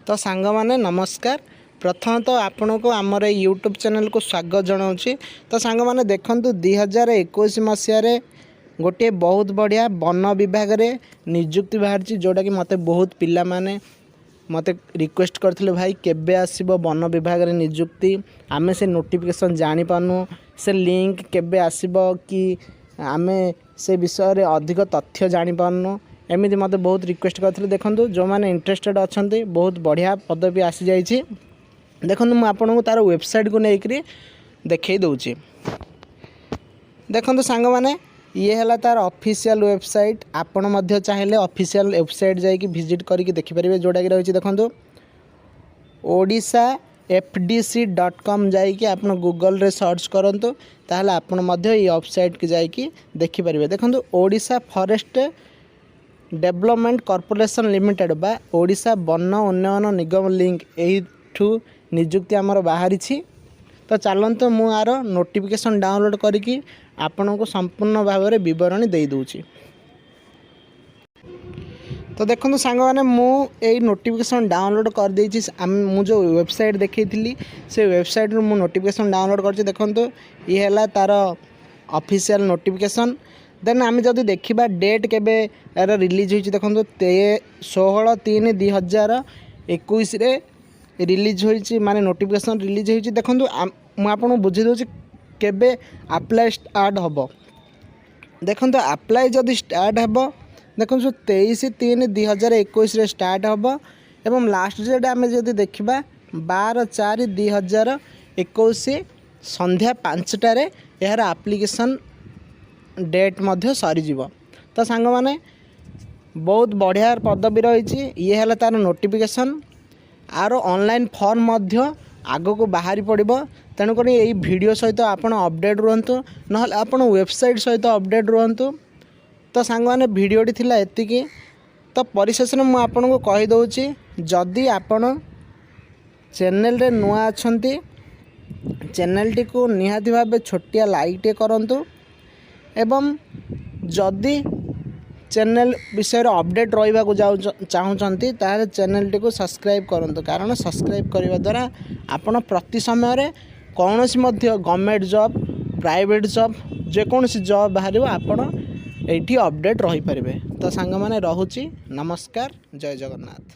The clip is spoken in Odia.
ତ ସାଙ୍ଗମାନେ, ନମସ୍କାର। ପ୍ରଥମତଃ ଆପଣଙ୍କୁ ଆମର ଏଇ ୟୁଟ୍ୟୁବ୍ ଚ୍ୟାନେଲ୍କୁ ସ୍ୱାଗତ ଜଣାଉଛି। ତ ସାଙ୍ଗମାନେ, ଦେଖନ୍ତୁ, 2021 ମସିହାରେ ଗୋଟିଏ ବହୁତ ବଢ଼ିଆ ବନ ବିଭାଗରେ ନିଯୁକ୍ତି ବାହାରିଛି, ଯେଉଁଟାକି ମୋତେ ବହୁତ ପିଲାମାନେ ମୋତେ ରିକ୍ୱେଷ୍ଟ କରିଥିଲେ, "ଭାଇ, କେବେ ଆସିବ ବନ ବିଭାଗରେ ନିଯୁକ୍ତି? ଆମେ ସେ ନୋଟିଫିକେସନ୍ ଜାଣିପାରୁନୁ, ସେ ଲିଙ୍କ୍ କେବେ ଆସିବ କି? ଆମେ ସେ ବିଷୟରେ ଅଧିକ ତଥ୍ୟ ଜାଣିପାରୁନୁ।" ଏମିତି ମୋତେ ବହୁତ ରିକ୍ୱେଷ୍ଟ କରିଥିଲେ। ଦେଖନ୍ତୁ, ଯେଉଁମାନେ ଇଣ୍ଟରେଷ୍ଟେଡ଼୍ ଅଛନ୍ତି, ବହୁତ ବଢ଼ିଆ ପଦବୀ ଆସିଯାଇଛି। ଦେଖନ୍ତୁ, ମୁଁ ଆପଣଙ୍କୁ ତା'ର ୱେବସାଇଟ୍କୁ ନେଇକରି ଦେଖାଇ ଦେଉଛି। ଦେଖନ୍ତୁ ସାଙ୍ଗମାନେ, ଇଏ ହେଲା ତା'ର ଅଫିସିଆଲ୍ ୱେବସାଇଟ୍। ଆପଣ ମଧ୍ୟ ଚାହିଁଲେ ଅଫିସିଆଲ୍ ୱେବସାଇଟ୍ ଯାଇକି ଭିଜିଟ୍ କରିକି ଦେଖିପାରିବେ, ଯେଉଁଟାକି ରହିଛି, ଦେଖନ୍ତୁ, odishaFDC.com। ଯାଇକି ଆପଣ ଗୁଗଲରେ ସର୍ଚ୍ଚ କରନ୍ତୁ, ତାହେଲେ ଆପଣ ମଧ୍ୟ ଏଇ ୱେବସାଇଟ୍କି ଯାଇକି ଦେଖିପାରିବେ। ଦେଖନ୍ତୁ, Odisha forest development corporation limited ବା ଓଡ଼ିଶା ବନ ଉନ୍ନୟନ ନିଗମ ଲିଙ୍କ୍, ଏଇଠୁ ନିଯୁକ୍ତି ଆମର ବାହାରିଛି। ତ ଚାଲନ୍ତୁ, ମୁଁ ଆର ନୋଟିଫିକେସନ୍ ଡାଉନଲୋଡ଼୍ କରିକି ଆପଣଙ୍କୁ ସମ୍ପୂର୍ଣ୍ଣ ଭାବରେ ବିବରଣୀ ଦେଇଦେଉଛି। ତ ଦେଖନ୍ତୁ ସାଙ୍ଗମାନେ, ମୁଁ ଏଇ ନୋଟିଫିକେସନ୍ ଡାଉନଲୋଡ଼୍ କରିଦେଇଛି। ଆମେ ମୁଁ ଯେଉଁ ୱେବସାଇଟ୍ ଦେଖେଇଥିଲି, ସେ ୱେବସାଇଟ୍ରୁ ମୁଁ ନୋଟିଫିକେସନ୍ ଡାଉନଲୋଡ଼୍ କରିଛି। ଦେଖନ୍ତୁ, ଇଏ ହେଲା ତା'ର ଅଫିସିଆଲ୍ ନୋଟିଫିକେସନ୍। ଦେନ୍ ଆମେ ଯଦି ଦେଖିବା ଡେଟ୍ କେବେ ଏହାର ରିଲିଜ୍ ହୋଇଛି, ଦେଖନ୍ତୁ, 16/3/2021ରେ ରିଲିଜ୍ ହୋଇଛି, ମାନେ ନୋଟିଫିକେସନ୍ ରିଲିଜ୍ ହୋଇଛି। ଦେଖନ୍ତୁ, ମୁଁ ଆପଣଙ୍କୁ ବୁଝେଇ ଦେଉଛି କେବେ ଆପ୍ଲାଏ ଷ୍ଟାର୍ଟ ହେବ। ଦେଖନ୍ତୁ, ଆପ୍ଲାଏ ଯଦି ଷ୍ଟାର୍ଟ ହେବ, ଦେଖନ୍ତୁ, 23/3/2021ରେ ଷ୍ଟାର୍ଟ ହେବ ଏବଂ ଲାଷ୍ଟ ଡେଟ୍ ଆମେ ଯଦି ଦେଖିବା, 12/4/2021 ସନ୍ଧ୍ୟା 5ଟାରେ ଏହାର ଆପ୍ଲିକେସନ୍ ଡେଟ୍ ମଧ୍ୟ ସରିଯିବ। ତ ସାଙ୍ଗମାନେ, ବହୁତ ବଢ଼ିଆ ପଦବୀ ରହିଛି। ଇଏ ହେଲା ତା'ର ନୋଟିଫିକେସନ୍। ଆର ଅନଲାଇନ୍ ଫର୍ମ ମଧ୍ୟ ଆଗକୁ ବାହାରି ପଡ଼ିବ। ତେଣୁକରି ଏଇ ଭିଡ଼ିଓ ସହିତ ଆପଣ ଅପଡ଼େଟ୍ ରୁହନ୍ତୁ, ନହେଲେ ଆପଣ ୱେବସାଇଟ୍ ସହିତ ଅପଡ଼େଟ୍ ରୁହନ୍ତୁ। ତ ସାଙ୍ଗମାନେ, ଭିଡ଼ିଓଟି ଥିଲା ଏତିକି। ତ ପରିଶେଷରେ ମୁଁ ଆପଣଙ୍କୁ କହିଦେଉଛି, ଯଦି ଆପଣ ଚ୍ୟାନେଲରେ ନୂଆ ଅଛନ୍ତି, ଚ୍ୟାନେଲଟିକୁ ନିହାତି ଭାବେ ଛୋଟିଆ ଲାଇକ୍ଟିଏ କରନ୍ତୁ ଏବଂ ଯଦି ଚ୍ୟାନେଲ ବିଷୟରେ ଅପଡ଼େଟ୍ ରହିବାକୁ ଯାଉ ଚାହୁଁଛନ୍ତି, ତାହେଲେ ଚ୍ୟାନେଲଟିକୁ ସବସ୍କ୍ରାଇବ୍ କରନ୍ତୁ। କାରଣ ସବସ୍କ୍ରାଇବ୍ କରିବା ଦ୍ୱାରା ଆପଣ ପ୍ରତି ସମୟରେ କୌଣସି ମଧ୍ୟ ଗଭର୍ଣ୍ଣମେଣ୍ଟ ଜବ୍, ପ୍ରାଇଭେଟ୍ ଜବ୍, ଯେକୌଣସି ଜବ୍ ବାହାରିବ, ଆପଣ ଏଇଠି ଅପଡ଼େଟ୍ ରହିପାରିବେ। ତ ସାଙ୍ଗମାନେ, ରହୁଛି। ନମସ୍କାର, ଜୟ ଜଗନ୍ନାଥ।